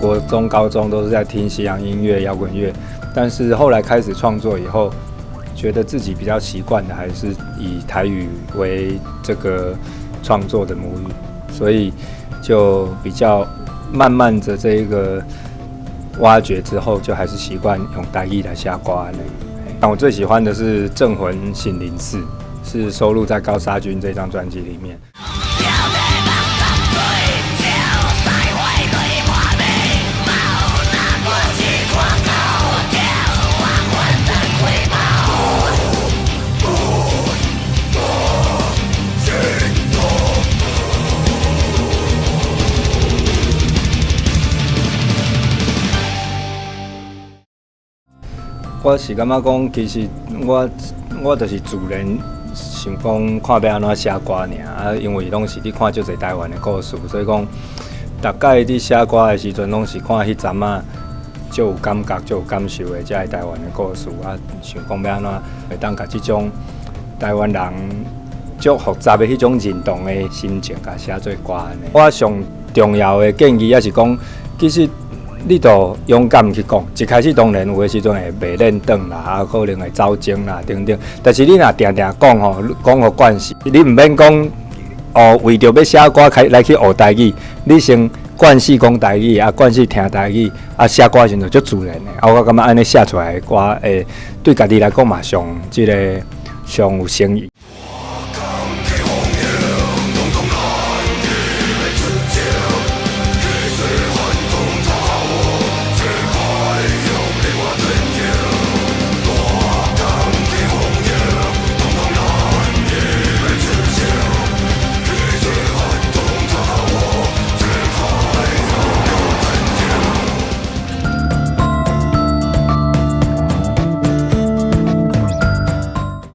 國中、高中都是在聽西洋音樂、搖滾樂，但是後來開始創作以後，覺得自己比較習慣的還是以台語為這個創作的母語，所以就比較慢慢的這一個挖掘之後，就還是習慣用台語來寫歌按呢。但我最喜歡的是《鎮魂醒靈寺》，是收錄在《高沙君》這張專輯裡面。我是感覺講，其實我就是自然想講，看欲按怎寫歌爾啊，因為攏是咧看足濟台灣的故事，所以講，逐擺佇寫歌的時陣，攏是看彼陣仔足有感覺、足有感受的這个台灣的故事啊，想講欲按怎會當共這種台灣人足複雜的彼種認同的心情，共寫做歌按呢。我上重要的建議抑是講，其實你著勇敢去講，一開始當然有的時陣會袂輪轉啦，啊可能會走鐘啦等等。但是你若定定講吼，講予慣勢，你毋免講哦，為著欲寫歌開來去學台語，你先慣勢講台語，啊慣勢聽台語，啊寫歌時陣就足自然的。啊，我感覺按呢寫出來的歌，會對家己來講嘛上這个上有誠意。